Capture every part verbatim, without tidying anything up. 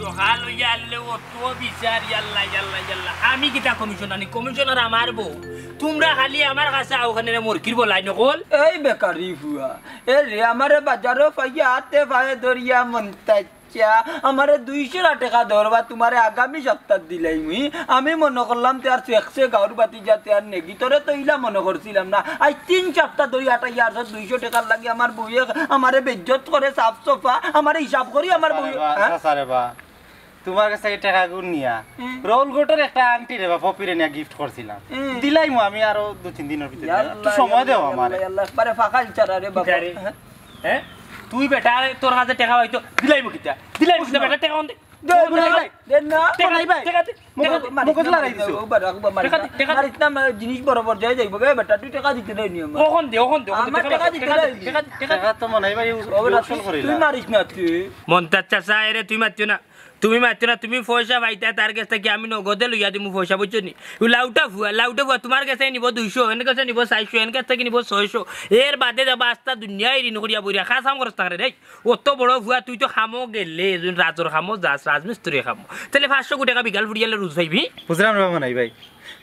সকাল অইয়া আনলে অত বিচার, ইয়াল্লা, ইয়াল্লা, ইয়াল্লা। আমি কিতা কমিশনার নি? কমিশনার আমার বউ। তুমরা খালি আমার কাছে আও, ওখানে মরকির বলাই নকল। এই বেকারি ফুয়া, এ রে, আমারে বাজারো পাইয়া আতে পায়ে ধরিয়া মন্তাচ্চা, আমারে দুইশো টেকা দেও বা তুমারে আগামী সপ্তাহ দিলাই মুই। আমি মনো করলাম তে আর সেক্সে গাউর বাতি যাতে আর নেগি, তোরে তো ইলা মনো করছিলাম না। আজ তিন সপ্তাহ ধরি আটাইয়া আর দুইশো টেকার লাগি আমার বউয়ে আমারে বেইজ্জত করে, সাফ সফা, আমারে হিসাব করি আমার বউয়ে, চাচা রে বা, হ্যাঁ? চাচা রে বা। তুমার কাছে এই টেকাগুন নিয়া হুম। রোল গোটর একটা আংটি রে বা পপিরে নিয়া গিফট করছিলাম। হুম। দিলাইমু আমি আরো দুই তিন দিনর ভিতরে। ইয়াল্লা, একটু সময় দেও ইয়াল্লা, আমারে। ইয়াল্লা, একবারে ফাঁকা ইচ্ছা রে বাবা। কিতা রে? হ্যাঁ? হ্যাঁ? তুই বেটা, তোর কাছে টেকা পাইতো, দিলাইমু কিতা? দিলাইমু কিতা বেটা, টেকা অন দে। দে, দে, দে, দে। দে না। টেকা, মনাই ভাই। টেকা দে, টেকা দে। মুখ-, মুখত লড়াই দিছো। ও বাবা, ও বাবা, টেকা দে, টেকা দে। মারিস না, আমার জিনিস বরাবর যাই যাইবো গে বেটা, তুই টেকা দিতে দেয়নি আমার। ওখান দে, ওখান দে, ওখান দে, আমার টেকা দে, টেকা দিতে টেকা দে, দেয়নি। টেকা দে, টেকা দে। টেকা তো মনাই ভাই ও-, ও বেটা, উসুল তুই, করিলা। তুই মারিস না তুই। মন্তাজ চাচা, এরে তুই মারতিও না। তুমি মারতে না, তুমি পয়সা পাইতা তার গেছ থাকি, আমি নগদে লইয়া দিমু পয়সা, বুঝছো নি? ও লাউটা ফুয়া, লাউটা ফুয়া, তুমার গেছে নিবো দুইশো, এন গেছে নিবো চাইরশো, এন গেছ থাকি নিবো ছয়শো। এর বাদে যাবা আস্তা দুনিয়া এরি নকরিয়া বইরা, কাজ কাম করছ না রে। অত বড় ফুয়া, তুই তো কামো গেলে, রাজর কামো যাস, রাজমিস্ত্রি কামো। তাইলে পাঁচশো কোটি টেকা বিকাল ফুরিয়ালে রুজ পাইবি। বুঝলাম রে মনাই ভাই,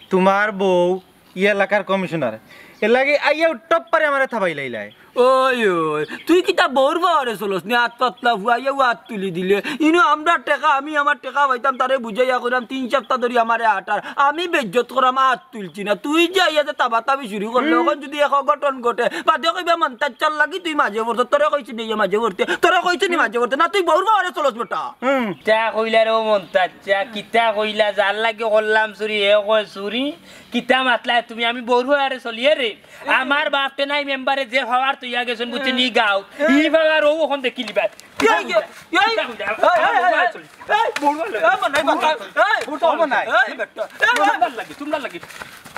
তুমার বউ ই এলাকার কমিশনার। এর লাগি আইয়া টপ পারে আমারে থাবাই লাইলায়। ওই, ওই, তুই কিতা বউর পাওয়ারে চলস নি? আত পাতলা ফুয়াইয়াও আত তুলি দিলে। ইনো আমরার টেকা, আমি আমার টেকা পাইতাম, তারে বুঝাইয়া কইরাম, তিন সপ্তাহ ধরি আমারে আটার। আমি বেইজ্জত করাম, আত তুলছি না। তুই যে আইয়া যে তাবাতাবি শুরু করলে, হুম। অখন যদি এক অঘটন ঘটে, বাদে কইবা মন্তাজ চাচার লাগি তুই মাঝে পড়ছস। তোরে কইছি নি ইয়ে মাঝে পড়তে? তোরে কইছি নি মাঝে পড়তে? না, তুই বউর পাওয়ারে চলস বেটা। হুম। কিতা কইলা রে ও মন্তাজ চাচা, কিতা কইলা? যার লাগি করলাম চুরি, হে কয় চুরি। কিতা মাতলায় তুমি? আমি বউর পাওয়ারে চলিয়ার রে। আমার বাপে নাই মেম্বারে যে পাওয়ার থইয়া গেছইন বুঝছো নি গাঁও, ই পাওয়ার ও অখন দেখিলিবা। এই, এই, এই, এই, এই, এই, এই, বউর পাওয়ারে। এই, মানে, এই, এই, বউর পাওয়ারে। এই, বেটা, এই, তুমরার লাগি, তুমরার লাগি।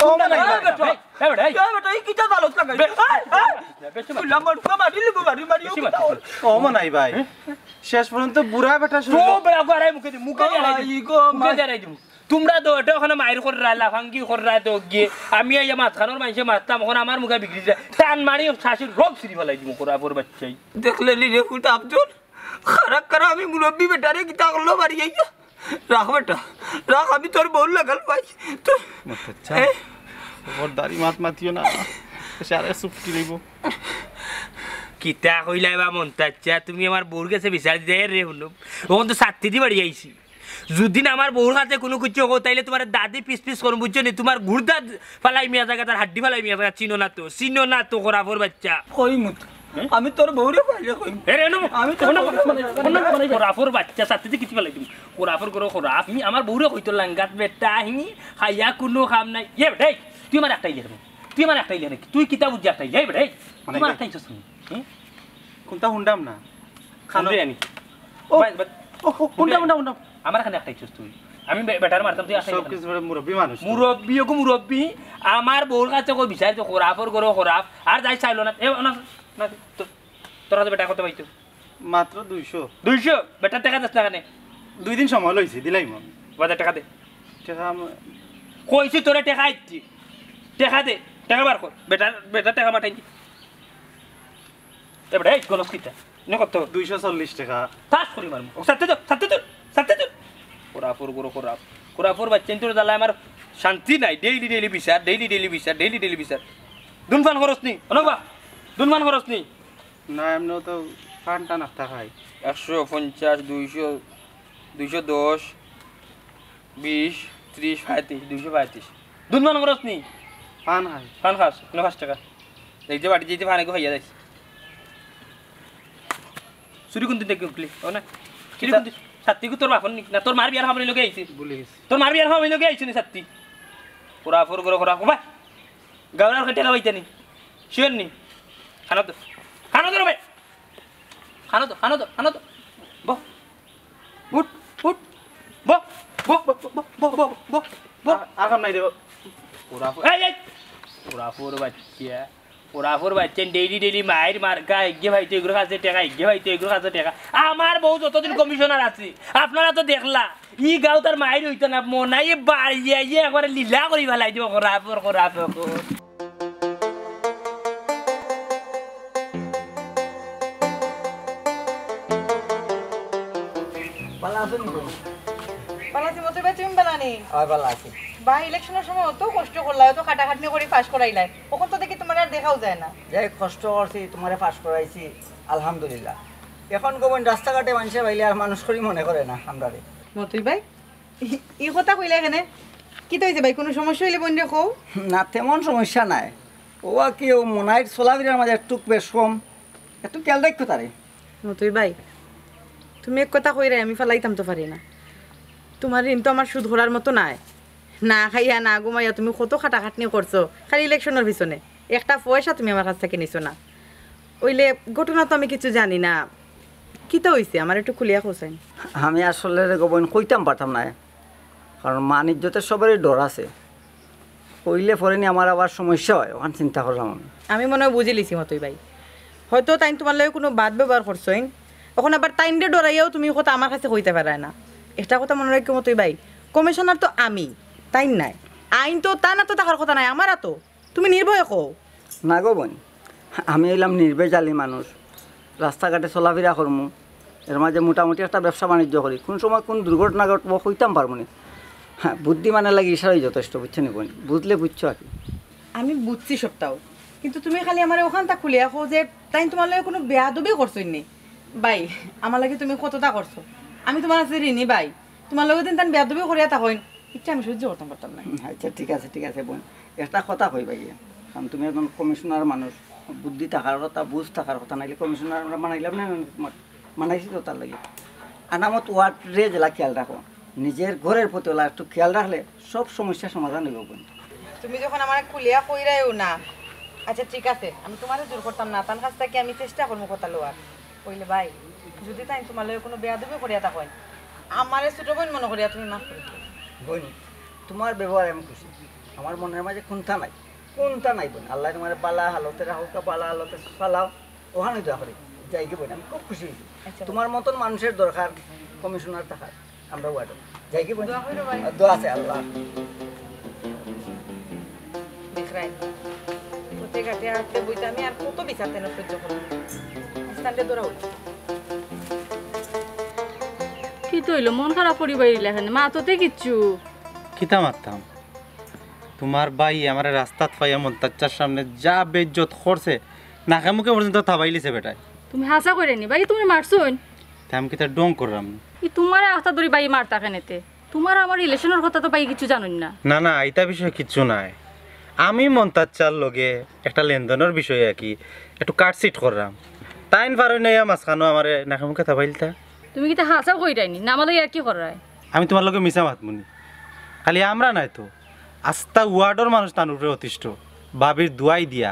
ও, মানে, এই, বেটা। এই, এই, বেটা, এই। এই, বেটা, এই কিতা দালত লাগাই? বে-, এই, এই, বেটা, বেটা। তুই আমার ফুয়া মারি লিবো, মারি, মারি, বেশি মারতে। ও, মনাই ভাই। হ্যাঁ? শেষ পর্যন্ত বুড়া বেটা শুনলো। তো বেটা, গো, আড়াই মুখে দি, মুখে দি, আড়াই দি। আই গো, মুখে মা। দি, আড়াই দি। তুমরা তো এটা ওখানে মাইর কররা, লাফাঙ্গি কররা, তো গিয়ে আমি এই মাঝখানোর মাইনষে মারতাম, অখন আমার মুখে বিগড়ি যায়। টান মারি শাশুর রগ ছিঁড়ি ফালাই দিমু, খরাফর বাচ্চাই। দেখলে নি রে ফুত আব্দুল, খারাপ খারাপ আমি মুরব্বি বেটারে কিতা করলো বাড়ি আইয়া। রাখ বেটা, রাখ, আমি তোর বউর লাগাল পাই। তোর মন্তাজ চাচা, এ? খবরদারি মাত মাতিও না। সারে চুপটি লইব। কিতা কইলাই বা মন্তাজ চাচা, তুমি আমার বউর গেছে বিচার দিতে রে হুনো। অখন তো ছাত্তি দি বাড়ি আইছি। যদি না আমার বউর কাছে কুনু কিচ্ছু কও, তাইলে তুমার দাদি পিস পিস করুম, বুঝছো নি? তুমার গুর্দা ফালাই মিয়া জাগা, তার হাড্ডি ফালাই মিয়া জাগা, চিনো না তো, চিনো না তো, খরাফর বাচ্চা। কইমু তো। হ্যাঁ? আমি তোর বউরে পাইলে কইমু। এ রে, নো, আমি তোর নো, বউরে নো, পাইলে নো, কইমু। নো, খরাফর বাচ্চা, ছাত্তি দি কিচ্ছু ফালাই দিমু। খরাফর করো খরাফ। হি আমার বউরে কইতো লাঙ্গাত বেটা, হি খাইয়া কুনু কাম নাই। এ বেটা, এই, তুই আমার একটাই লেখ রে। তুই আমার একটাই লেখ রে। তুই কিতা বুঝি একটাই লেখ, এই বেটা, এই। মানে তুই আমার কি? একটাই চশমা। হুম? কোনটা হুনডাম না? খানো। হুনরে আনি। ও, ভাই, ভাই। ও, ও, হুনডাম, হুনডাম, হুনডাম। আমার এখানে একটাই চুস তুই। আমি বে-, বেটার মারতাম, তুই একটাই সব লেখ। কিছু বেটা মুরব্বি মানুষ তো। মুরব্বি, ওগো মুরব্বি। আমার বউর কাছে কই বিচার তো খরাফর করো খরাফ। আর যাই চাইলো না। এ, না, না, তো-, তোর কাছে বেটা কত পাইতো? মাত্র দুইশো। দুইশো? বেটার টেকা দিস না কেনে? দুই দিন সময় লইছি, দিলাইমু। বাদে টেকা দে। টেকা আম- কইছি তোরে টেকা আইছি। টেকা দে, টেকা বার কর। বেটার, বেটার টেকা পাঠাইছি। এ বেটা, এই গলস কিতা? নে কত? দুইশো চল্লিশ টেকা। ঠাস করি মারমু। ও, ছাড়তে দে, ছাড়তে দে, ছাড়তে দে। খরাফর গরু খরাফ। খরাফর বাচ্চা, তোর জ্বালায় আমার শান্তি নাই। ডেইলি ডেইলি বিচার, ডেইলি ডেইলি বিচার, ডেইলি ডেইলি বিচার। ধূমপান করস নি? অনক বা? ধূমপান করস নি? না, এমনেও তো পান টান একটা খাই। একশো পঞ্চাশ, দুইশো, দুইশো দশ, বিশ, ত্রিশ, পঁয়ত্রিশ, দুইশো পঁয়ত্রিশ। ধূমপান করস নি? পান খাই। পান খাস? নে পাঁচ টেকা। এই যে বাড়ি যেতে পান এগু খাইয়া যাইস। চুরি কুন দিন দেখি উঠলি? ও না? চুরি কুন দিন? ছাত্তি গু তোর বাপর নি? না, তোর মার বিয়ার খাবার লগে আইছে। ভুলে গেছি। তোর মার বিয়ার খাবার লগে আইছে নি ছাত্তি? খরাফর গরু খরাফ। ও ভাই, গাউরার খেটে খাওয়াইতে নি। শিওর নি? খানো তো। খানো তো রে ভাই। খানো তো, খানো তো, খানো তো। বহ। উঠ, উঠ। বহ, বহ, বহ। আর, আর কাম নাই রে। খরাফর, এই, এই। খরাফর বাচ্চা। খরাফর বাচ্চা, ডেইলি ডেইলি মাইর মার্কা, এগিয়ে ভাইতো এগুর কাছে টেকা, এগিয়ে ভাইতো এগুর কাছে টেকা। আমার বউ যতদিন কমিশনার আছে, আপনারা তো দেখলা, ই গাঁও তার মাইর হইতো না, মনাই বাড়িয়ে একবারে লীলা করি ফালাই দিব, খরাফর, খরাফর। ভালা আছো নি? ভালা আছি মতই ভাই, তুমি ভালা নি? অয়, ভালা আছি। ভাই, ইলেকশনর সময় অত কষ্ট করলায়, অত খাটাখাটনি করি পাস করাইলায়, অখন তো দেখি তুমারে আর দেখাও যায় না। যাই কষ্ট করছি, তুমারে পাস করাইছি, আলহামদুলিল্লাহ। অখন গো বইন, রাস্তাঘাটে মানষে পাইলে আর মানুষ করি মনে করে না আমরারে। মতই ভাই, ই কথা কইলা কেনে? কিতা অইছে ভাই, কুনু সমস্যা অইলে বইনরে কও। না, তেমন সমস্যা নাই। অউ আর কি, অউ মনাইর চলাফিরার মাঝে একটুক বেশ কম, একটু খেয়াল রাখিও তারে। মতই ভাই, তুমি এক কথা কইরায়, আমি ফালাইতাম তো পারি না। তুমার ঋণ তো আমার শোধ করার মতো নায়। না খাইয়া না ঘুমাইয়া তুমি কত খাটাখাটনি করছো খালি ইলেকশনর পিছনে, একটা পয়সা তুমি আমার কাছ থাকি নিছো না। অইলে ঘটনা তো আমি কিচ্ছু জানি না, কিতা অইছে আমারে একটু খুলিয়া কওছাইন। আমি আসলে রে গো বইন কইতাম পারতাম নায়, কারণ মান ইজ্জতর সবারই ডর আছে। কইলে পরে নি আমার আবার সমস্যা অয়, অখান চিন্তা করলাম আমি। আমি মনে অয় বুঝিলিছি মতই ভাই, হয়তো তাইন তুমার লগে কুনু বাদ ব্যবহার করছইন, অখন আবার তাইনরে ডরাইয়াও তুমি কথা আমার কাছে কইতা পাররায় না। একটা কথা মনো রাখিও মতই ভাই, কমিশনার তো আমি, তাইন নায়। আইন তো তান আতো থাকার কথা নায়, আমার আতো। তুমি নির্ভয়ে কও। না গো বইন, আমি অইলাম নির্ভেজালি মানুষ, রাস্তাঘাটে চলাফিরা করমু, এর মাঝে মোটামুটি একটা ব্যবসা বাণিজ্য করি, কুন সময় কুন দুর্ঘটনা ঘটবো কইতাম পারমু নি। হ্যাঁ, বুদ্ধিমানের লাগি ইশারাই যথেষ্ট, বুঝছো নি বইন? বুঝলে বুঝছো আর কি। আমি বুঝছি সবটাউ, কিন্তু তুমি খালি আমারে অখানতা খুলিয়া কও যে তাইন তুমার লগে কুনু বেয়াদবি করছইন নি। ভাই, আমার লাগি তুমি কততা করছো, আমি তুমার কাছে ঋণী ভাই। তুমার লগে যেন তাইন বেয়াদবি করিয়া থাকইন, ইটা আমি সহ্য করতাম পারতাম না। আচ্ছা, ঠিক আছে, ঠিক আছে বইন, একটা কথা কই ভাই, কারণ তুমি একজন কমিশনার মানুষ, বুদ্ধি থাকার কথা, বুঝ থাকার কথা, নাইলে কমিশনার আমরা বানাইলাম না, বানাইছি তো তার লাগি। আনামত ওয়ার্ডরে যেলা খেয়াল রাখো, নিজের ঘরের প্রতি ওলা একটু খেয়াল রাখলে সব সমস্যা সমাধান অইবো বইন। তুমি যখন আমারে খুলিয়া কইরায়ও না, আচ্ছা ঠিক আছে, আমি তুমারে জোর করতাম না, তান কাছ থাকি আমি চেষ্টা করমু কথা লওয়ার। অইলে ভাই, যুদি তাইন তুমার লগে কুনু বেয়াদবি করিয়া থাকইন, আমারে ছোট বইন মনো করিয়া তুমি মাফ করি দিও। বইন, তুমার ব্যবহারে আমি খুশি, আমার মনের মাঝে কুন্তা নাই, কুন্তা নাই বইন। আল্লায় তুমারে ভালা হালতে রাখউক্কা, ভালা হালতে ফালাও, অখানউ দোয়া করি। যাইগি বইন, আমি খুব খুশি অইছি। আচ্ছা। তুমার মতন মানুষের দরকার কমিশনার থাকার। আমরা ওয়ার্ডো যাইগি বইন? দোয়া করি ভাই। দোয়া আছে আল্লাহ। দেখরায়, পথে ঘাটে হাঁটতে বইতে আমি আর কত বিচার তেন সহ্য করমু? আস্তানরে ধরা অইল। কিতা অইলো? মন খারাপ করি বাইরিলা কেনে? মাতো তে কিচ্ছু। কিতা মাততাম? তুমার ভাই আমারে রাস্তাত পাইয়া মন্তাজ চাচার সামনে যা বেইজ্জত করছে, নাকে মুখে পর্যন্ত থাবাইলিছে বেটায়। তুমি হাছা কইরায় নি? ভাই তুমারে মারছইন? তে আমি কিতা ঢং কররাম নি? ই তুমারে আখতা ধরি ভাই মারতা কেনে তে? তুমার আমার রিলেশনর কথা তো ভাই কিচ্ছু জানইন না। না, না, ইতা বিষয়ে কিচ্ছু নাই। আমি মন্তাজ চাচার লগে একটা লেনদেনর বিষয়ে আর কি একটু কাটছিট কররাম। তাইন পারইন না ইয়া মাঝখানো আমারে নাকে মুখে থাবাইলতা। তুমি কিতা হাছা কইরায় নি? না আমার লগে ইয়ার্কি কররায়? আমি তুমার লগে মিছা মাতমু নি? খালি আমরা নায় তো, আস্তা ওয়ার্ডর মানুষ তান উপরে অতিষ্ঠ। ভাবির দুয়াই দিয়া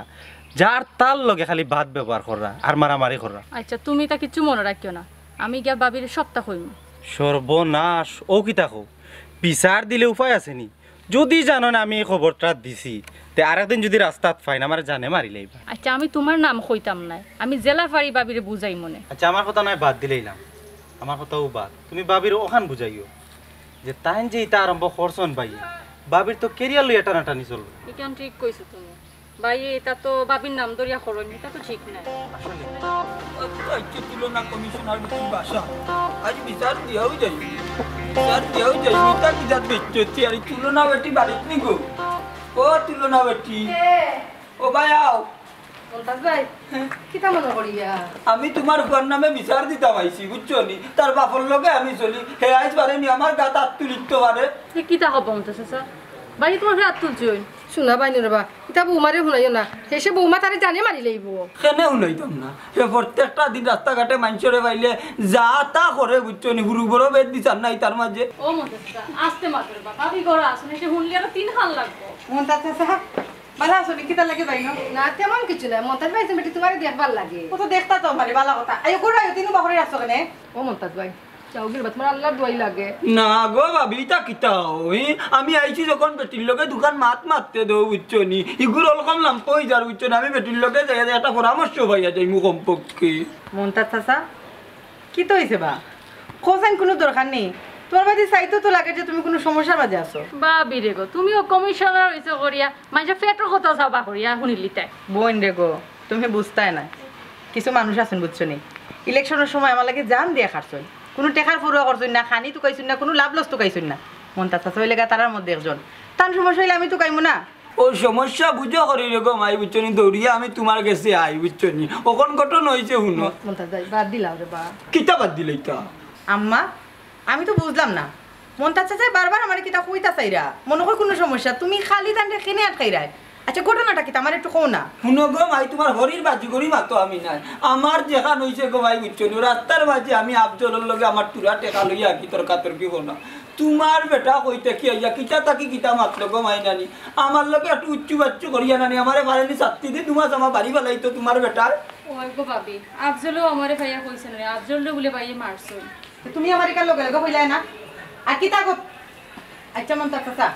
যার তার লগে খালি বাদ ব্যবহার কররা আর মারামারি কররা। আচ্ছা, তুমি ইতা কিচ্ছু মনো রাখিও না, আমি গিয়া ভাবিরে সবতা কইমু। সর্বনাশ, অউ কিতা কও? বিচার দিলে উপায় আছে নি? যুদি জানইন আমি ই খবরটা দিছি, তে আরেকদিন যুদি রাস্তাত পাইন, আমারে জানে মারিলাইবা। আচ্ছা, আমি তুমার নাম কইতাম নায়, আমি যেলা পারি ভাবিরে বুঝাইমুনে। আচ্ছা, আমার কথা নায় বাদ দিলাইলাম, আমার কথাউ বাদ। তুমি ভাবিরে অখান বুঝাইও যে তাইন যে ইতা আরম্ভ করছইন ভাই, ভাবির তো career লইয়া টানাটানি চলবো। ইখান ঠিক কইছো তুমি। ভাই, ইতা তো ভাবির নাম ধরিয়া করইন, ইতা তো ঠিক নায়। আসলে। আচ্ছা, তুলনা কমিশনার বেটির বাসা। আইজ বিচার দিয়াউ যাইমু। বিচার দিয়াউ যাইমু। ইতা কিতা বেইজ্জতি? আরে তুলনা বেটি বাড়িত নি গো? ও তুলনা বেটি। কে? ও ভাই আও। মন্তাজ ভাই, কিতা মনো করিয়া? আমি তুমার পুয়ার নামে বিচার দিতাম আইছি, বুঝছো নি? তার বাপর লগে আমি চলি। হে আইজ পারে নি আমার গাত আত তুলিতো পারে। এ কিতা কও মন্তাজ চাচা? ভাই তুমার গাত আত তুলছইন? হুনা ভাই নুরে বা, ইতা বৌমারে হুনাইও না। হে সে বৌমা তারে জানে মারিলাইবো। কেনে হুনাইতাম না? হে প্রত্যেকটা দিন রাস্তাঘাটে মানষরে পাইলে যা তা করে, বুঝছো নি? হুরু বড় বেদ বিচার নাই তার মাঝে। ও মন্তাজ চাচা, আস্তে মাতো রে বা। ভাবি ঘরো আছইন, হে সে হুনলে আরো তিন খান লাগবো। মন্তাজ চাচা, ভালা আছো নি? কিতা লাগে যাইন? না, তেমন কিচ্ছু নায়। মন্তাজ ভাই, তুমি বেটি তুমারে দেখবার লাগে। ও তো দেখতা তো আমারে, ভালা কথা। আইও, ঘরো আইও, তিন উবা করি রাখছো কেনে? ও মন্তাজ ভাই, যাও গিল বা, তুমার আল্লার দুয়াই লাগে। না গো ভাবি, ইতা কিতা অয়? আমি আইছি যখন বেটির লগে দুখান মাত মাততে দেও, বুঝছো নি? ইগুর অলকম লাম্প অই যার, বুঝছো নি? আমি বেটির লগে যাইয়া যাইয়া একটা পরামর্শ পাইয়া যাইমু কমপক্ষে। মন্তাজ চাচা, কিতা অইছে বা? কওছাইন কুনু দরকার নি। তুমার বায়দি চাইতো তো লাগে যে তুমি কুনু সমস্যার মাঝে আছো। ভাবি রে গো, তুমিও কমিশনার অইছো করিয়া, মানষর পেটর কথা চাবা করিয়া হুনিলিতায়। বইন রে গো, তুমি বুঝতায় না। কিছু মানুষ আছইন বুঝছো নি, ইলেকশনর সময় আমার লাগি জান দিয়া খাটছইন। কুনু টেকার পরোয়া করছইন না, খানি তুকাইছইন না, কুনু লাভ লস তুকাইছইন না। মন্তাজ চাচা অইলা গিয়া তারার মধ্যে একজন। তান সমস্যা অইলে আমি তুকাইমু না। অউ সমস্যা বুঝো করি রে গো মাই, বুঝছো নি? দৌড়িয়া আমি তুমার গেছে আই, বুঝছো নি? অখন ঘটনা অইছে হুনো। মন্তাজ ভাই, বাদ দিলাও রে বা। কিতা বাদ দিলাইতা? আম্মা, আমি তো বুঝলাম না। মন্তাজ চাচায় বারবার আমারে কিতা কইতা চাইরা। মনো কয় কুনু সমস্যা, তুমি খালি তানরে কেনে আটকাইরায়? আচ্ছা, ঘটনাটা কিতা? আমারে একটু কও না। হুনো গো মাই, তুমার হরির বাজি করি মাতো আমি নায়। আমার যেখান অইছে গো মাই, বুঝছো নি? রাস্তার মাঝে আমি আফজলর লগে আমার টুরা টেকা লইয়া কি তর্কাতর্কি করো না। তুমার বেটা কইতে কি আইয়া কিতা থাকি কিতা মাতলো গো মাই নানি? আমার লগে একটু উচ্চু বাচ্চু করিয়া নানি, আমারে পারেনি শাস্তি দি দুমাস আমার বাড়ি ফালাইতো তুমার বেটার। ওই গো ভাবি, আফজলও আমারে পাইয়া কইছে না, আফজলরে বুলে বাইয়ে মারছইন। তুমি আমারে ইকার লগে লগে কইলায় না? আর কিতা গো? আচ্ছা, মন্তাজ চাচা,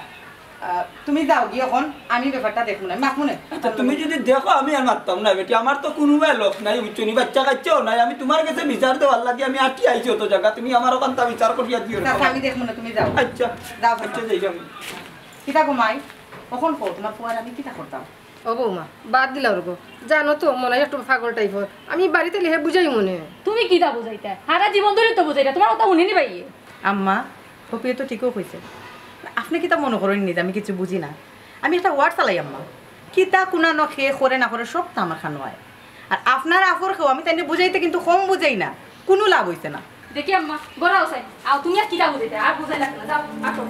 আহ, তুমি যাও গিয়া অখন, আমি ব্যাপারটা দেখমু না, আমি মাতমু না। আচ্ছা, তুমি যদি দেখো, আমি আর মাততাম না বেটি, আমার তো কুনুবায় লস নাই, বুঝছো নি? বাচ্চা কাচ্চাও নাই, আমি তুমার গেছে বিচার দেওয়ার লাগি আমি আটি আইছি অত জাগা, তুমি আমার অখানতা বিচার করিয়া দিও না। চাচা, আমি দেখমু না, তুমি যাও। আচ্ছা, যাও, আচ্ছা, চাচা। যাই আমি। কিতা গো মাই, অখন কও, তুমার পুয়ার আমি কিতা করতাম? ও বৌমা, বাদ দিলাও রে গো। জানো তো, মনাই একটু পাগল টাইপর। আমি বাড়িত আইলে হে বুঝাইমু নে। তুমি কিতা বুঝাইতায়? হারা জীবন ধরি তো বুঝাইতায়, তুমার কথা হুনেনি বাইয়ে? আম্মা, ফপিয়ে তো ঠিকউ কইছে। আপনে কিতা মনো করইন নি যে আমি কিচ্ছু বুঝি না? আমি একটা ওয়ার্ড চালাই আম্মা। কিতা কুনানো কে করে না করে সবতা আমার কানো আয়। আর আপনার আফর কেউ আমি তাইনে বুঝাইতে কিন্তু কম বুঝাই না, কুনু লাভ অইছে না। দেখি আম্মা, ঘরো আও চাই। আও, তুমি আর কিতা বুঝাইতায়? আর বুঝাই লাগতো না, যাও, আটো।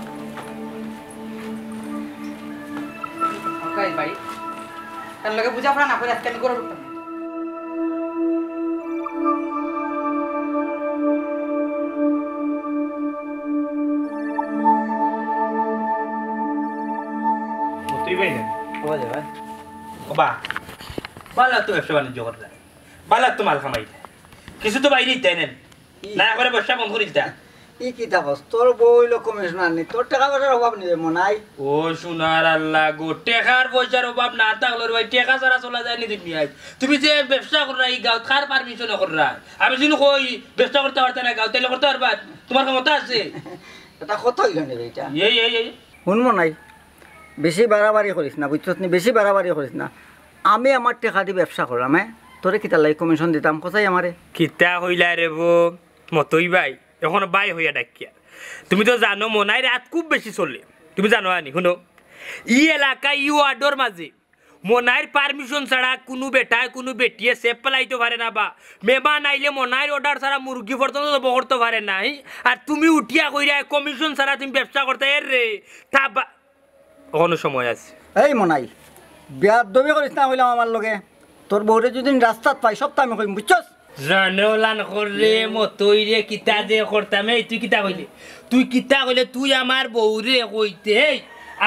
ওকে ভাই, তার লগে বুঝাপড়া না করে আজকে আমি ঘরো ঢুকতাম না। তুই ভাই না? ও ভাই। ও বা, বালা তো ব্যবসা বাণিজ্য কররা, বালা তো মাল কামাইরা, কিছু তো বাইরে দিতে নেন। ই- না করে ব্যবসা বন্ধ করি দিতা। ই কিতা কস? তোর বউ অইলো কমিশনার নি, তোর টেকা পয়সার অভাব নি বে মনাই। ও সোনার আল্লাহ গো, টেকার পয়সার অভাব না থাকলো রে ভাই, টেকা ছাড়া চলা যায়নি দুনিয়াত। তুমি যে ব্যবসা কররা ই গাঁওত, কার পারমিশনে কররা? আমি যদি কই ব্যবসা করতে পারতায় না গাঁওত, তাইলে করতে পারবায়? তুমার ক্ষমতা আছে? এটা কথা অইলো নি বে এটা? এই, এই, এই। হুন মনাই, বেশি বাড়াবাড়ি করিস না, বুঝছস নি? বেশি বাড়াবাড়ি করিস না। আমি আমার টেকা দি ব্যবসা কররাম, হ্যাঁ? তোরে কিতার লাগি কমিশন দিতাম, কছাই আমারে? কিতা কইলায় রে বো, মতই ভাই, অখন ভাই অইয়া ডাকিয়ার। তুমি তো জানো মনাইর আত খুব বেশি চলে, তুমি জানো আনি? হুনো, ই এলাকা, ই ওয়ার্ডর মাঝে মনাইর পারমিশন ছাড়া কুনু বেটায় কুনু বেটিয়ে সেপ ফালাইতো পারে না বা মেহমান আইলে মনাইর অর্ডার ছাড়া মুরগি পর্যন্ত জবো করতো পারে না, হি? আর তুমি উঠিয়া কইরায় কমিশন ছাড়া তুমি ব্যবসা করতায়, এর রে, তা বা-, অখনো সময় আছে। এই মনাই, বেয়াদবি করিস না কইলাম আমার লগে। তোর বউরে যদি রাস্তাত পাই, সবতা আমি কইমু, বুঝছস? জানো লান কররে, মতইরে কিতা যে করতাম, এই তুই কিতা কইলে? তুই কিতা কইলে? তুই আমার বউরে কইতে, এই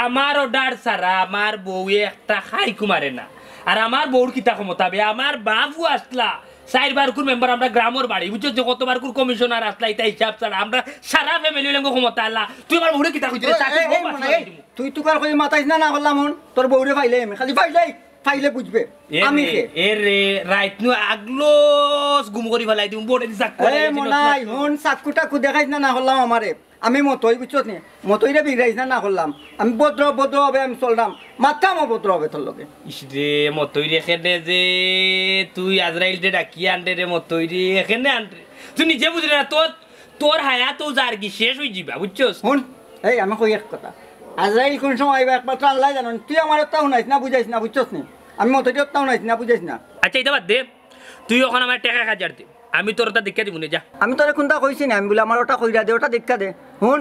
আমার অর্ডার ছাড়া আমার বউয়ে একটা খাইকু মারে না। আর আমার বউর কিতা ক্ষমতা বে? আমার বাপও আছলা, চাইরবার কুর মেম্বার আমরা গ্রামর বাড়ি, বুঝছস? যে কতবার কুর কমিশনার আছলা, ইতা হিসাব ছাড়া আমরা সারা ফ্যামিলি অইলাম গো ক্ষমতা আলা। তুই আমার বউরে কিতা কইতে রে? এই, এই, এই, মনাই, এই, তুই তুকার কই মাতাইস না, না করলাম হুন, তোর বউরে পাইলে আমি, খালি পাইলে, পাইলে বুঝবে। এ আমি রে, কে? এ রে, রাইত নু আগলস গুম করি ফালাই দিমু, বোর্ডে দি চাক্কু এ লাগাই দিমু। মনাই, হুন, চাক্কু টাক্কু দেখাইস না, না করলাম আমারে। আমি মতই, বুঝছস নি? মতইরে বিগড়াইস না, না করলাম। আমি ভদ্র, ভদ্র ভাবে আমি চলরাম। মাততাম অভদ্র ভাবে তোর লগে। ইস রে, মতইরে কেনে যে, তুই আজরাইলরে ডাকিয়া আনরে রে মতইরে, কেনে আনরে। তুই নিজে বুঝরে না, তোর তোর হায়াত অউ যারগি শেষ অইযিবা, বুঝছস? হুন, এই আমি কই এক কথা, আজরাইল কুন সময় আইবা একমাত্র আল্লায় জানইন। তুই আমারে অতা হুনাইস না, বুঝাইস না, বুঝছস নি? আমি মতইরে অতা হুনাইস না, বুঝাইস না। আচ্ছা, ইতা বাদ দে, তুই অখন আমার টেকা এক হাজার দে, আমি তোর অতা দেখিয়া দিমু নে, যা। আমি তোরে কুনতা কইছি নি, আমি বুলে আমার অতা কইরা দে, অতা দেখিয়া দে। হুন,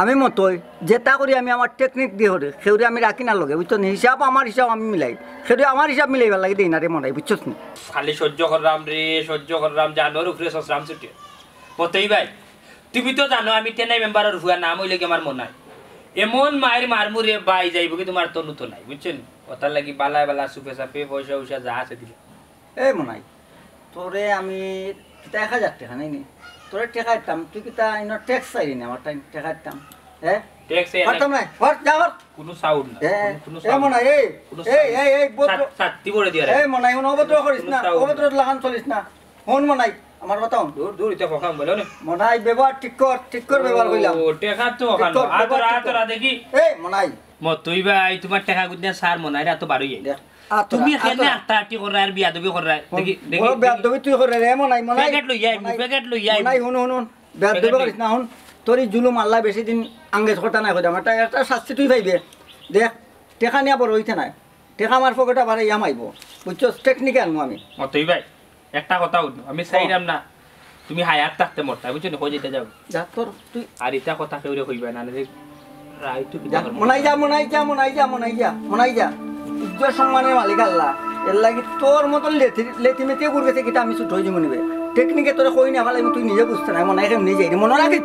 আমি মতই, যেতা করি আমি আমার টেকনিক দি করি, কেউরে আমি রাখি না লগে, বুঝছস নি? হিসাব আমার হিসাব আমি মিলাই, কেউরে আমার হিসাব মিলাইবার লাগি দেই না রে মনাই, বুঝছস নি? খালি সহ্য কররাম রে, সহ্য কররাম, জানর উপরে সসরাম ছুটে। মতই ভাই, তুমি তো জানো আমি টেনাই মেম্বারর ফুয়া, নাম অইলো গি আমার মনাই। এমন মাইর মারমু রে ভাই, যাইবো গি তুমার তনু তো নাই, বুঝছো নি? অতার লাগি বালায় বালা সুপে সাপে পয়সা উইসা যা আছে দিলে। এ মনাই, তোরে আমি কিতা এক হাজার টেকা নেই নি? তোরে টেকা দিতাম, তুই কিতা ইনো ট্যাক্স চাইলি নি আমার টাইম টেকা দিতাম? হ্যাঁ? ট্যাক্স এ পারতাম না। না, হর, যা হর। কোনো সাউন্ড না, এ, কোনো, কোনো এ সাউন্ড মনাই, না। এই, কোনো এই, সাউন্ড এই, এই, না। ভদ্র-, সাত-, সাতটি পড়ে দিয়া এ রাখে। মনাই, হুন, অভদ্র করিস কোনো না, সাউন্ড অভদ্র না। লাখান চলিস না। হুন মনাই, আমার কথা হুন। দূর, দূর, ইতা কথা বলো না। মনাই, ব্যবহার ঠিক কর, ঠিক কর ব্যবহার কইলাম। ও, টেকা তো ঠিক ওখানো। কর, আতরা, ব্যবহার ঠিক কর। আতরা দেখি। এই মনাই। মতই ভাই, তুমার টেকা গুদিনা সার মনাইর আতো বারই আই। দেখ, আতরা, তুমি এখানে আতরা। আট্টাআটি কররায় আর বিয়াদবি কররায়। হুন, দেখি, দেখি, বড় দেখি। বিয়াদবি তুই কররে রে, মনাই, মনাই। প্যাকেট লই আই, মনাই, প্যাকেট লই আই। মনাই, হুন, হুন, হুন। বেয়াদবি করিস না। হুন, তোর ই জুলুম আল্লায় বেশি দিন আঙ্গেজ করতা নায় কইরাম। একটা, একটা শাস্তি তুই পাইবে। দেখ, টেকা নিয়া বড় অইতে নায়। টেকা আমার পকেটো বাড়াইয়া মাইবো। বুঝছস? টেকনিকে আনমু আমি। অতই ভাই, একটা কথা হুনো, আমি চাইরাম না তুমি হায়াত থাকতে মরতা, বুঝছো নি? কই যাইতা যাও। যা তোর, তুই আর ইতা কথা কেউরে কইবা না, নাইলে রাইত তো কিতা যা, করবো? মনাই যা, মনাই যা, মনাই যা, মনাই যা, মনাই যা। ইজ্জত সম্মানের মালিক আল্লাহ। এর লাগি তোর মতন লেথি-, লেথিমেথিয়ে ঘুরবে সে কিতা আমি ছুট হয়ে যাবো নিবে। টেকনিকে তোরে কই না ফালাই, তুই নিজে বুঝতে নাই, মনাই কেমনি যাই রে, মনে রাখিস।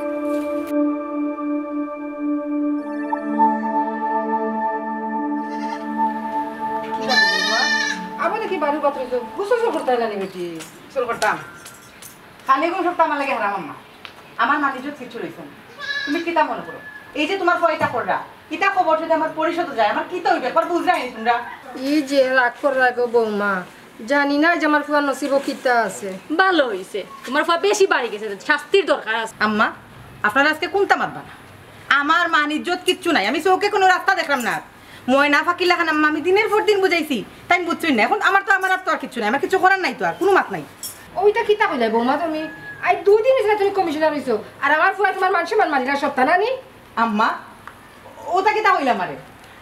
কিতা বুঝলি মা? আবার দেখি বাড়ি বাতরে তো গোসল করতে না নি বেটি। গোসল করতাম। খালি গোসল তো আমার লাগে হারাম আম্মা। আমার মান ইজ্জত কিচ্ছু রইছে না। তুমি কিতা মনে করো? এই যে তোমার ফুয়া ইতা কররা, ইতা খবর যদি আমার পরিষদে যায়, আমার কিতা অইবে? একবার বুঝরায় নি তোমরা? ই যে রাগ কররা গো বৌমা, জানি না যে আমার ফুয়ার নসিবো কিতা আছে। ভালো অইছে, তোমার ফুয়া বেশি বাড়ি গেছে, শাস্তির দরকার আছে। আম্মা, আপনারা আজকে কুন্তা মাতবা না। আমার মান ইজ্জত কিচ্ছু নাই, আমি চউখে কুনু রাস্তা দেখরাম না। ময়না ফাকির লাখান আম্মা, আমি দিনের পর দিন বুঝাইছি, তাইন বুঝছইন না। এখন আমার তো, আমার আর তো আর কিচ্ছু নাই, আমার কিচ্ছু করার নাই তো আর, কুনু মাত নাই। ওইটা কিতা কইলায় বৌমা তুমি? আই দুই দিন অইছে না তুমি কমিশনার অইছো, আর আমার ফুয়ায় তোমার মান সম্মান মারিলা সবতা না নি? আম্মা, ওটা কিতা কইলা আমারে?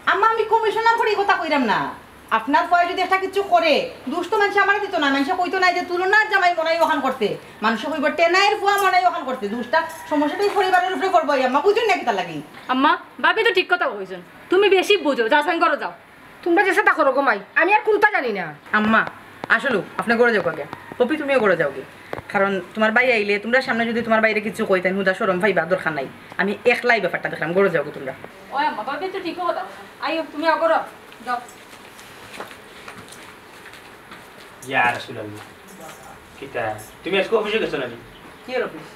আম্মা, আমি কমিশনার করি কথা কইরাম না। আপনার ফুয়ায় যদি একটা কিচ্ছু করে, দুষ তো মানষে আমারে দিতো না, মানষে কইতো না যে তুলনার জামাই মনাই অখান করছে। মানষে কইবো টেনাইর ফুয়া মনাই অখান করছে, দুষটা সমস্যাটাই পরিবারের উপরে পড়বো। আম্মা, বুঝুন না কিতা লাগি? আম্মা, ভাবি তো ঠিক কথা কইছইন, তুমি বেশি বুঝো, যাও সাইন করো, যাও। তোমরা যেতা করো গো মাই, আমি আর কুন্তা জানি না। আম্মা, আসলে আপনে ঘরো যাও আগে। পপি, তুমিও ঘরো যাওগি। কারণ তোমার ভাই আইলে, তোমরার সামনে যদি তোমার ভাইরে কিছু কই, তাইন হুদা শরম পাইবা, দরকার নাই। আমি একলাই ব্যাপারটা দেখরাম, ঘরো যাওগি তোমরা। ওই আম্মা, ভাবি তো ঠিক কথা। আইও, তুমি আগো রও, যাও। ইয়া রাসূলুল্লাহ। কিতা? তুমি আজকে অফিসে গেছো না নি? কি আর অফিস?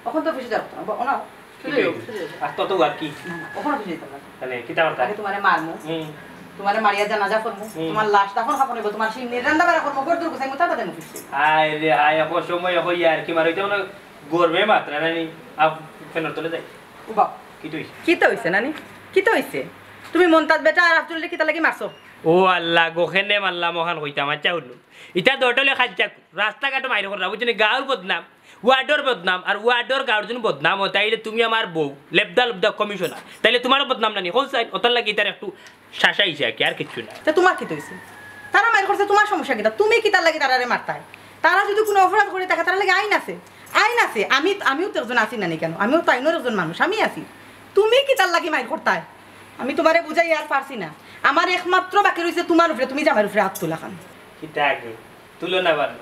অখন তো অফিসে যাও না। ও না, কি সুজা যাও, কইলি? সুজা যাও। আর তত আর কি? না, না, অখন অফিসে যাইতাম না। তাইলে কিতা করতা? আগে তোমারে মারমু। হুম। তোমারে মারিয়া জানাজা করমু। হুম। তোমার লাশ দাফন কাফন অইবো, তোমার শিন্নি রান্দা বাড়া করমু, ঘর দূর গুছাইমু, তারপর যাইমু অফিসে। আয় রে আয়, অখন সময় অখন ইয়ার কি মারো, ইতা মানে গরমে মাতরা নানি। আপ ফ্যানর তলে যাই। ও বাপ। কিতা অইছে? কিতা অইছে নানি? কিতা অইছে? তুমি মন্তাজ বেটা আর আফজলরে কিতা লাগি মারছো? ও আল্লাহ, গো কেনে মারলাম অখান কইতাম, আচ্ছা হুনো। ইতা দরটলে খাইজা রাস্তাঘাটো মাইর কররা, বুঝছো নি? গাঁওর বদনাম, ওয়ার্ডর বদনাম, আর ওয়ার্ডর গাঁওর যদি বদনাম অয়, তাইলে তুমি আমার বউ, লেবদা লুবদা কমিশনার, তাইলে তোমারও বদনাম নানি? কও চাইন, অতার লাগি ইতার একটু শাসা অইছে আর কি, আর কিচ্ছু না। তে তোমার কিতা অইছে? তারা মাইর করছে, তোমার সমস্যা কিতা? তুমি কিতার লাগি তারারে মারতায়? তারা যদি কুনু অপরাধ করি থাকে, তারার লাগি আইন আছে, আইন আছে। আমি, আমিও তো একজন আছি নানি কেনে? আমিও তো আইনর একজন মানুষ, আমি আছি। তুমি কিতার লাগি মাইর করতায়? আমি তোমারে বুঝাই আর পারছি না। আমার একমাত্র বাকি রইছে তোমার উপরে, তুমি জামাইর উপরে আত তুলাখান। কিতা আগে? তুলো না বারো।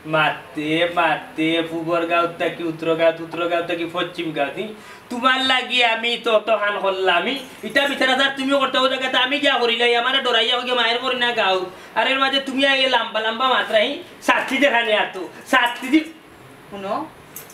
মাতে, মাতে, পুবর গাঁও থাকি উত্তর গাঁও, উত্তর গাঁও থাকি পশ্চিম গাঁও, হি? তোমার লাগি আমি তো অতখান করলাম, হি? ইতা বিচার আচার তুমিও করতায়, অউ জাগাত আমি গিয়া করিলাই, আমারে ডরাইয়া অউ গিয়া মাইর করি না গাঁও। আর এর মাঝে তুমি আইয়া লাম্বা লাম্বা মাতরায়, হি? শাস্তি দেখানি আর তো, শাস্তি দি- হুনো,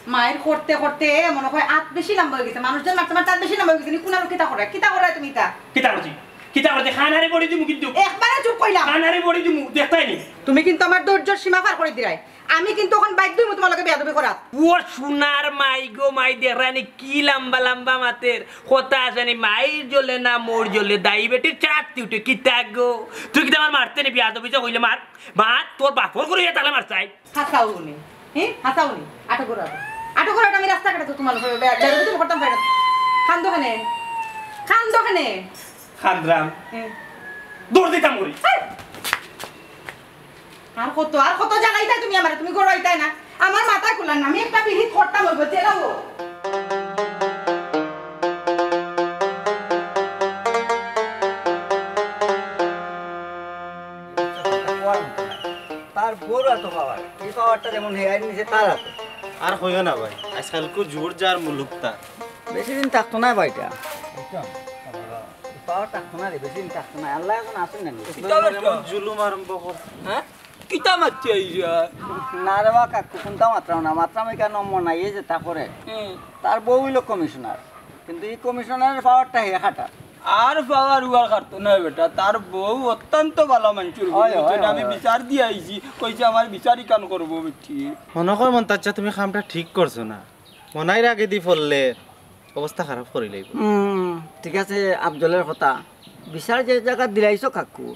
মাইর করতে করতে মনে অয় আত বেশি লাম্বা অইগেছে, মানুষজন মারতে মারতে আত বেশি লাম্বা অইগেছে, নি কুনার কিতা কররায়, কিতা কররায় তুমি ইতা? কিতা করছি? কিতা করছি? খানারে বড়ি দিমু কিন্তু। একবারে চুপ কইলাম। খানারে বড়ি দিমু, দেখতায় নি। তুমি কিন্তু আমার ধৈর্যর সীমা পার করি দিরায়। আমি কিন্তু অখন বাধ্য অইমু তোমার লগে বেয়াদবি করাত। ও সোনার মাই গো মাই, দেখরায় নি কি লাম্বা লাম্বা মাতের। কথা আছে নি, মাইর জ্বলে না মইর জ্বলে, দায়ী বেটির চাকতি উঠে। কিতা গো? তুই কিতা আমার মারতে নি? বেয়াদবি যে কইলে মার, মার, তোর বাপর ঘরো ইয়া তালা মার চাই। হাছাউ নি? হি? হাছাউ নি? আটক করো, আটক। আটক করো, আমি রাস্তাঘাটে তো তোমার উপরে বে-, বেয়াদবি তো করতাম পারি না। কান্দো কেনে? কান্দো কেনে? কান্দরাম। হি। দৌড় দিতাম করি। হেই! আর কত, আর কত জ্বালাইতায় তুমি আমারে? তুমি ঘরো আইতায় না। আমার মাথা খুলার না, আমি একটা বিহিত করতাম অইবো, জেলাও। তার বউর অত পাওয়ার, ই পাওয়ারটা যেমন হে আইন নিছে তার হাতে। আর কইও না ভাই, আজকাল কু জোর যার মুলুক তার। বেশি দিন থাকতো না ভাইটা। বুঝছো? পাওয়ার থাকতো না রে, বেশি দিন থাকতো না। আল্লাহ এখন আছেন না নি? কিতা অইলো? এমন জুলুম আরম্ভ কর। হ্যাঁ? কিতা মাততে আইরা? না রে বা কাকু, কুন্তা মাতরাম না। মাতরাম অউ কেনে মনাইয়ে যেতা করে। হুম। তার বউ অইলো কমিশনার। কিন্তু ই কমিশনারের পাওয়ারটা হে খাটার। আর পাওয়ার উয়ার খাটতো না বেটা, তার বউ অত্যন্ত ভালা মানষর বউ, অয়, অয়, বুঝছো নি? আমি অয়, অয়। বিচার দিয়া আইছি, কইছে আমার বিচার ইখান করবো বেটি। মনে কয় মন্তাজ চাচা তুমি কামটা ঠিক করছো না। মনাইর আগেদি পড়লে অবস্থা খারাপ করিলাইবো। হুম, ঠিক আছে, আফজলের কথা। বিচার যে জাগাত দিলাইছো কাকু,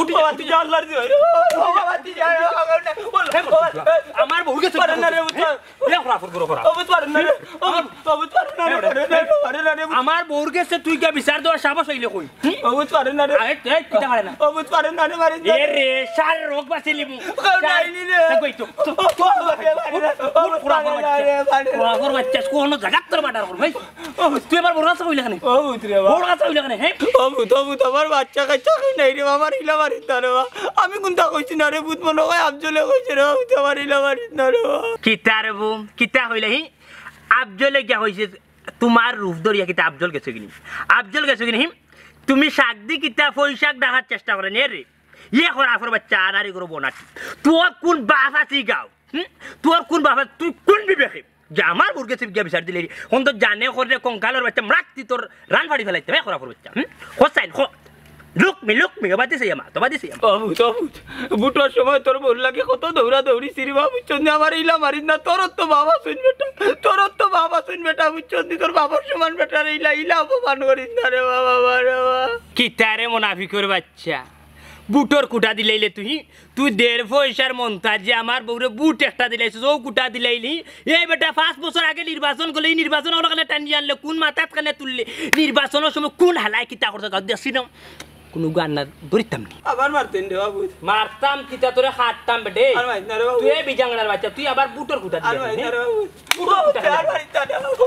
উঠি যা, উঠি যা। আল্লাহর দিও। ও বাবা, তুই যা, ও বাবা, না। ও, হে, ও, আমার বউর গেছে পারে না রে, উঠা। এ, খরাফর গরু খরাফ। ও, বুঝ পারে না রে। ও, ও, বুঝ পারে না রে। আরে, আরে, আরে, আরে, আমার বউর গেছে তুই গিয়া বিচার দেওয়ার সাহস অইলে কই? হুম? ও, বুঝ পারে না রে। আরে, এই, কিতা পারে না? ও, বুঝ পারে না রে, মারি না। এ রে, সার রোগ বাঁচিলিমু। ও, নাই নি রে। থাক, ওই তো। ও, ও, বাবা, রে, বাবা, রে। ও, বুঝ পারে না রে, বাবা। খরাফর বাচ্চা, কোনো জাগাত তোর বাটার করবো, এই। ও, তুই আমার বড় আছে কইলে কেনে? ও, বুঝ রে, বাবা। বড় আছে কইলে কেনে, হ্যাঁ? ও, বুঝ, ও, বুঝ, আমার বাচ্চা কাচ্চা কই নাই রে, বাবা, আমার ইলা মারিস না রে, বাবা। আমি কুনতা কইছি না রে, বুঝ, মনে হয় আফজলে কইছে রে, বাবা, বুঝ, আমার ইলা মারিস না রে, বাবা। কিতা রে বউ, কিতা কইলে হি? আফজলে গিয়া কইছে, তুমার রূপ ধরিয়া কিতা আফজল গেছে কিনি? আফজল গেছে কিনি? হি? তুমি শাক দি কিতা পয়সা ডাকার চেষ্টা করে নে রে? ইয়ে খরাফর বাচ্চা, আনারি করো বনাটি। তোর কোন বাপ আছে গাও? হুম? তোর কোন বাপ আছে? তুই কোন বিবেকে যে আমার বউর গেছে গিয়া বিচার দিলে রে? কোন তো জানে করে কঙ্কালর বাচ্চা, মারতে তোর রান ফাড়ি ফেলাইতে, হে খরাফর বাচ্চা। হুম? হোসাইন, হ-, লুকমি, লুকমি, ওবাদি সে আমা, তোবাদি সে আমা। ও বুঝ, ও বুঝ। বুটর সময় তোর বউর লাগি কত দৌড়া দৌড়ি সিরিবা, বুঝছস নি? আমার ইলা মারিস না, তোর তো বাবা শুন বেটা, তোর তো বাবা শুন বেটা, বুঝছস নি? তোর বাবার সমান বেটা রে, ইলা, ইলা অপমান করিস না রে বাবা, বাবা রে বাবা। কিতা রে মুনাফিকর বাচ্চা, বুটর কুটা দিলাইলে তুই? তুই দেড় পয়সার মন্তাজ যে আমার বউরে বুট একটা দিলাইছস, ও কুটা দিলাইলি। এই বেটা, পাঁচ বছর আগে নির্বাচন করলে, এই নির্বাচন অকল কেনে টানি আনলে, কোন মাথাত কেনে তুললে? নির্বাচনর সময় কোন হালায় কিতা করছে, গাঁও দেখছি না? কোনো গান না ধরিতাম নি। আবার মারতেন রে বাবু। মারতাম কিতা, তোরে হারতাম বেটে। আর মারিস না রে বাবু। তুই এই বিজাঙ্গনার বাচ্চা, তুই আবার বুটর কুটা আর দিলি, মারিস না রে বাবু। বুটর কুটা আর দিলি। মারিস না রে বাবু।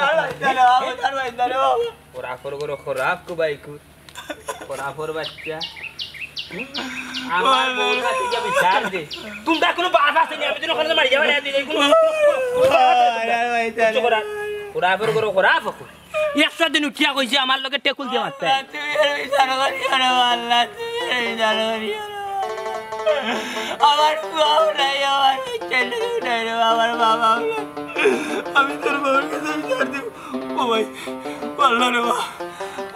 আর মারিস না রে বাবু। আর মারিস না রে বাবু। ওরা করো করো খরাফ কো ভাই কো। খরাফর বাচ্চা। আমার বউর কাছে গিয়া বিচার দে। তোমরা কোনো বাপ আছে নি, আমি তো ওখানে মারি যাবে না, দিলে কোনো, কোনো, কোনো বাপ আছে নি? আর মারিস না রে। খরাফর করো খরাফ। একশো দিন উঠিয়া কইছে আমার লগে টেকুল দিয়া মারতে। আল্লাহ, তুমি আর বিচার করিও না, আল্লাহ, তুমি আর বিচার করিও না। আমার ফুয়াও নাই, আমার ছেলেও নাই রে, আমার বাবাও নাই। আমি তোর বউর কাছে বিচার দিব। ও ভাই, আল্লাহ রে বাবা,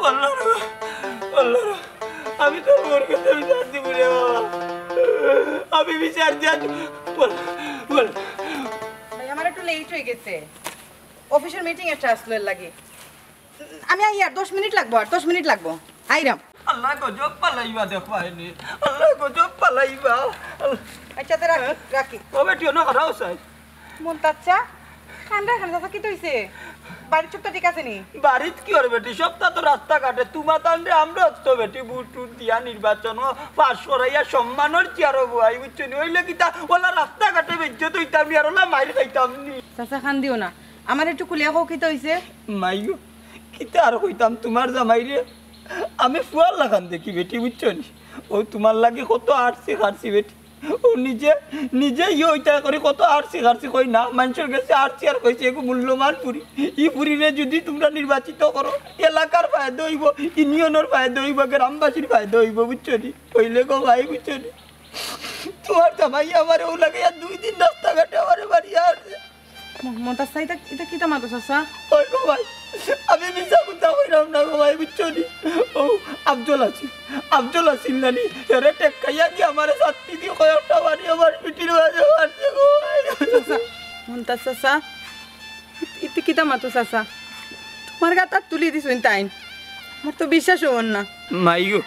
আল্লাহ রে বাবা, আল্লাহ রে বাবা। আমি তোর বউর কাছে বিচার দিব রে বাবা। আমি বিচার দিয়া বল, বল। ভাই, আমার একটু লেট হয়ে গেছে, অফিসের মিটিং একটা আসলো এর লাগি। আমি আই আর দশ মিনিট লাগবো, আর দশ মিনিট লাগবো, আইরাম। আল্লাহ গজব পালাইবা দেখবায়নি, আল্লাহ গজব পালাইবা। আল্লাহ। আচ্ছা, তে রাখি, রাখি। ও বেটি, অনো খাড়াও চাই। মন্তাজ চা, কান্দা কান্দা চাচা, কিতা অইছে? বাড়ির সব তো ঠিক আছে নি? বাড়িত কিওর বেটি, সবতা তো রাস্তাঘাটে। তুমার তানরে আমরা তো বেটি ভোট টুট দিয়া নির্বাচন পাশ করাইয়া সম্মানর চেয়ারো বওয়াই, বুঝছো নি? অইলে কিতা ওলা রাস্তাঘাটে বেইজ্জত অইতাম নি আর ওলা মাইর খাইতাম নি? চাচা, কান্দিও না, আমারে একটু খুলিয়া কও কিতা অইছে? মাইগো, কিতা আর কইতাম তুমার জামাইরে, আমি ফুয়ার লাখান দেখি বেটি, বুঝছো নি? অউ তুমার লাগি কত আরছি খারছি বেটি, অউ নিজে, নিজে ইয়ে অইতা করি কত আরছি খারছি কই না, মানষর গেছে আরছি আর কইছে এগু মূল্যবান ফুরি। ই ফুরিরে যুদি তুমরা নির্বাচিত করো, এলাকার ফায়দা অইবো, ইউনিয়নর ফায়দা অইবো, গ্রামবাসীর ফায়দা অইবো, বুঝছো নি? অইলে গো ভাই, বুঝছো নি? তুমার জামাই আমারে অউ লাগাইয়া দুই দিন রাস্তাঘাটে আমারে মারিয়া আরছে। ম-, মন্তাজ চাচা, ইতা, ইতা কিতা মাতো চাচা? ওই গো ভাই, আমি মিছা কথা কইরাম না গো ভাই, বুঝছো নি? অউ আফজল আছিল, আফজল আছিল নানি, এরে টেক্কাইয়া কি আমারে ছাত্তি দি কয়েকটা বাড়ি আমার পিঠির মাঝে মারছে গো ভাই। চাচা, মন্তাজ চাচা, ইতা কিতা মাতো চাচা? তুমার গাত আত তুলি দিছইন তাইন, আমার তো বিশ্বাস অর না। মাইগো,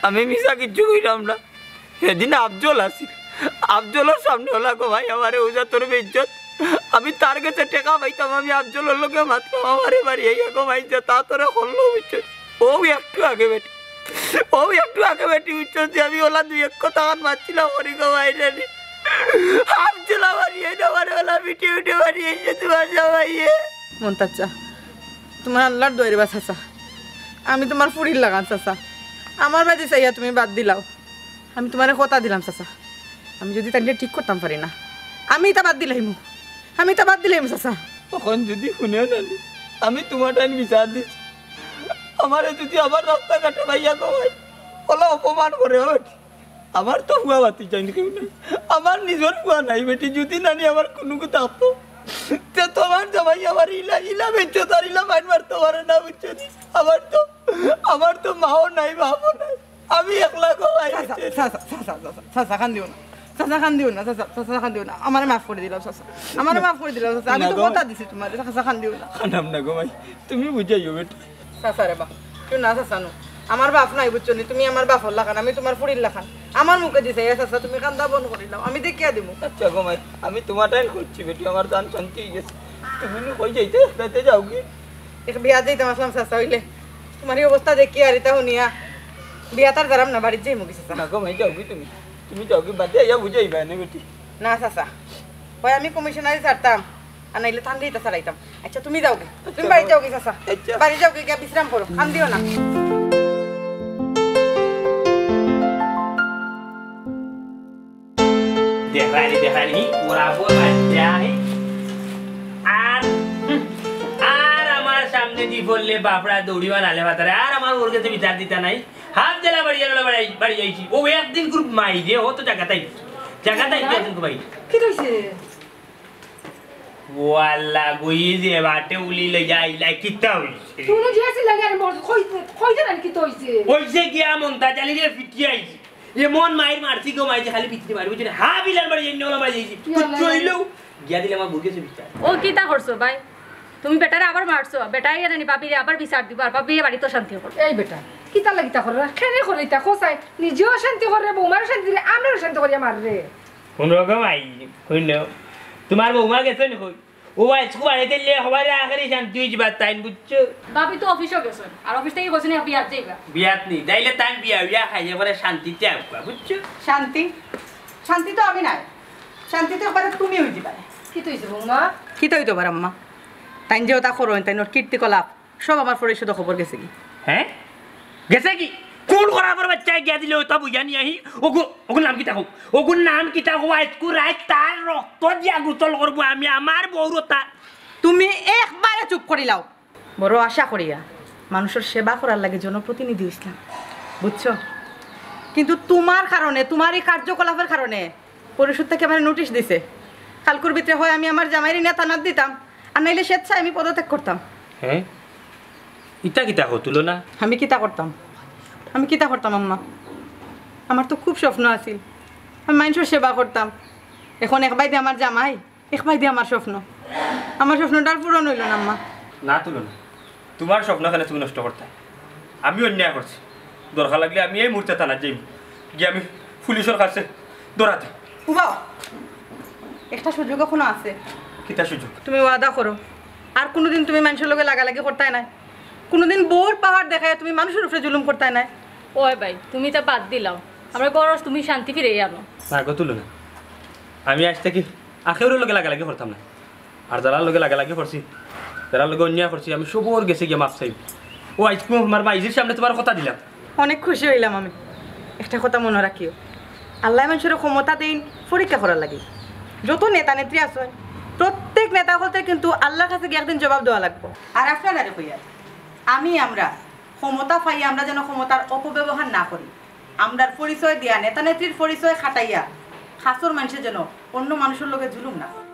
আমি মিছা কিচ্ছু কইরাম না। হেদিন আফজল আছিল, আফজলর সামনে অলা গো ভাই আমারে অউ জাতর বেইজ্জত। আমি তার গেছে টেকা পাইতাম, আমি আফজলর লগে মাততাম, আমারে বাড়ি আইয়া গো ভাই যে তা তোরে করলো, বুঝছো? অউ একটু আগে বেটি, অউ একটু আগে বেটি, বুঝছো যে আমি অলা দুই এক কথা খান মাতছিলাম করি গো ভাই রে। আফজল বাড়ি আইয়া আমারে অলা পিটি উঠে বাড়ি আইছে তুমার জামাইয়ে। মন্তাজ চাচা, তুমার আল্লার দোয়াই রে বা চাচা, আমি তুমার ফুরির লাখান চাচা, আমার বায়দি চাইয়া তুমি বাদ দিলাও। আমি তুমারে কথা দিলাম চাচা, আমি যুদি তাইনরে ঠিক করতাম পারি না, আমি ইতা বাদ দিলাইমু, আমি ইতা বাদ দিলাইমু চাচা। অখন যুদি হুনে নানি, আমি তুমার টাইন বিচার দিছি, আমারে যুদি আবার রাস্তাঘাটে পাইয়া গো ভাই, অলা অপমান করে ওঠ। আমার তো ফুয়া ভাতিজা কেউ নাই, আমার নিজর ফুয়া নাই বেটি, যুদি নানি আমার কুনু থাকতো, তে তুমার জামাই আমার ইলা, ইলা বেইজ্জত আর ইলা মাইর মারতো পারে না, বুঝছো নি? আমার তো, আমার তো মাও নাই, বাপও নাই। আমি একলা গো ভাই। চাচা, চাচা, চাচা, চাচা, চাচা, কান্দিও না। চাচা, কান্দিও না, চাচা, চাচা, কান্দিও না। আমারে মাফ করি দিলাও, চাচা। আমারে না। মাফ করি দিলাও, চাচা। আমি না তো গো। কথা দিছি তুমারে, চাচা, কান্দিও না। কান্দাম না গো ভাই, তুমি বুঝাইও বেটি। চাচা রে বা, কেউ না চাচা নু। আমার বাপ নাই, বুঝছো নি? তুমি আমার বাপর লাখান, আমি তুমার ফুরির লাখান। আমার মুখে দিছে, এ চাচা, তুমি কান্দা বন্ধ করিলাও। আমি দেখিয়া দিমু। আচ্ছা গো ভাই, আমি তুমার টাইন করছি বেটি, আমার জান শান্তি অইগেছে। তুমি নু কই যাইতে, যাইতে যাওগি? এক বিয়াত যাইতাম আছলাম চাচা, অইলে তুমার ই অবস্থা দেখিয়া আর ইতা হুনিয়া বিয়াত আর যাইরাম না, বাড়িত যাইমুগি চাচা। না গো মাই, যাওগি তুমি, তুমি যাওগি, বাদে আইয়া বুঝাইবায় নে বেটি। না চাচা, অয় আমি কমিশনারি ছাড়তাম, আর নাইলে তানরে ইতা ছাড়াইতাম। আচ্ছা, তুমি যাওগি, তুমি আচ্ছা, বাড়িত যাওগি চাচা, আচ্ছা। বাড়িত যাওগি, গিয়া বিশ্রাম করো, কান্দিও না। দেখালি, দেখালি, ওরা বলা যায়। আর, হুম, আর আমার সামনেদি পড়লে বাপড়া দৌড়িবা নালে বাতারে। আর আমার ওর গেছে বিচার দিতা নাই। হাফ জেলা বাড়ি গেল, বাড়ি, বাড়ি যাইছি। ও একদিন খুব মাইরে, ও তো জাগাত আইছি। জাগাত আইছি একদিন খুব মাইরে। কিতা অইছে? ও আল্লাহ, গই যে বাটে উলি লইয়া আইলা, কিতা অইছে? তুমি যে আছিলা, আরে মোর কইতে, কইতে না কিতা অইছে? অইছে গিয়া মন্তাজ আলীরে ফিটিয়া আইছি। এমন মাইর মারছি গো মাই যে খালি পিছনে মারি, বুঝছো নি? হা বিলার বাড়ি এমনি ওলা মারি যাইছি। কি কিচ্ছু আল্লাহ। অইলেও গিয়া দিলে আমার বুকে সে বিচার। ও কিতা করছো ভাই? তুমি বেটারে আবার মারছো, বেটায় আইয়া নানি ভাবিরে আবার বিচার দিবা, আর ভাবিয়ে বাড়িত অশান্তি করো। এই বেটা, কিতা লাগিতা কররা? কেনে কররা ইতা? কও চাই, নিজেও অশান্তি কররে, বৌমারও অশান্তি দিলে, আমরারও অশান্তি করিয়া মাররে। কোন রকম আই, কইলো, তুমার বৌমা গেছে নি কই? ও আইজকু বাড়িত আইলে হবারে আখেরি শান্তি অইযিবা তাইন, বুঝছো? ভাবি তো অফিসো গেছইন, আর অফিস থাকি কইছইন বিয়াত যাইবা। বিয়াত নি, যাইলে তাইন বিয়া বিয়া খাইয়া পরে শান্তিতে আউক্কা, বুঝছো? শান্তি? শান্তি তো আমি নাই, শান্তি তো একবারে তুমি অইযিবায়। কিতা অইছে বৌমা? কিতা অইতো পারে আম্মা? তাইন যে অতা করইন, তাইনর কীর্তিকলাপ, সব আমার ফরিদর খবর গেছেগি। হে? গেছেগি? কোন খরাপর বাইচ্চায় গিয়া দিলে অতা বুঝানি আহি? ওগু, ওগুর নাম কিতা কও? ওগুর নাম কিতা কও? আইজকু রাইত তার রক্ত দিয়া গোসল করমু আমি, আমার বউর অতা। তুমি একবারে চুপ করিলাও। বড় আশা করিয়া মানুষর সেবা করার লাগি জনপ্রতিনিধি অইছলাম, বুঝছো? কিন্তু তুমার কারণে, তুমার ই কার্যকলাপর কারণে পরিষদ থাকি আমারে নোটিশ দিছে। কাইলকুর ভিতরে হয় আমি আমার জামাইরে নিয়া থানাত দিতাম, আর নাইলে স্বেচ্ছায় আমি পদত্যাগ করতাম। হে? ইতা কিতা কও তুলনা? আমি কিতা করতাম? আমি কিতা করতাম আম্মা? আমার তো খুব স্বপ্ন আছিল, আমি মানষর সেবা করতাম। এখন এক বায়দি আমার জামাই, এক বায়দি আমার স্বপ্ন। আমার স্বপ্নটা আর পূরণ অইলো না আম্মা। না তুলনা, তুমার স্বপ্ন কেনে তুমি নষ্ট করতায়? আমি অন্যায় করছি, দরকার লাগলে আমি এই মুহূর্তে থানাত যাইমু, গিয়া আমি পুলিশর কাছে ধরা দিমু। উবাও, একটা সুযোগ এখনো আছে। কিতা সুযোগ? তুমি ওয়াদা করো, আর কুনুদিন তুমি মানষর লগে লাগালাগি করতায় নায়, কুনুদিন বউর পাওয়ার দেখাইয়া তুমি মানষর উপরে জুলুম করতায় নায়। ওই ভাই, তুমি ইতা বাদ দিলাও, আমরার ঘরো তুমি শান্তি ফিরাইয়া আনো। না গো তুলনা, আমি আইজ থাকি আর কেউর লগে লাগালাগি করতাম না। আর যারার লগে লাগালাগি করছি, যারার লগে অন্যায় করছি, আমি সবর গেছে গিয়া মাফ চাই। ও আইজ কুনু আমার বাইজির সামনে তুমার কথা দিলাম। অনেক খুশি অইলাম আমি। একটা কথা মনো রাখিও, আল্লায় মানষরে ক্ষমতা দেইন পরীক্ষা করার লাগি। যত নেতা নেত্রী আছইন, প্রত্যেক নেতা অকলতে কিন্তু আল্লার কাছে গিয়া একদিন জবাব দেওয়া লাগবো। আর আপনারারে কইয়ার, আমি আমরা ক্ষমতা পাইয়া আমরা যেন ক্ষমতার অপব্যবহার না করি। আমরার পরিচয় দিয়া, নেতা নেত্রীর পরিচয় খাটাইয়া খাছর মানষে যেন অন্য মানষর লগে জুলুম না করে।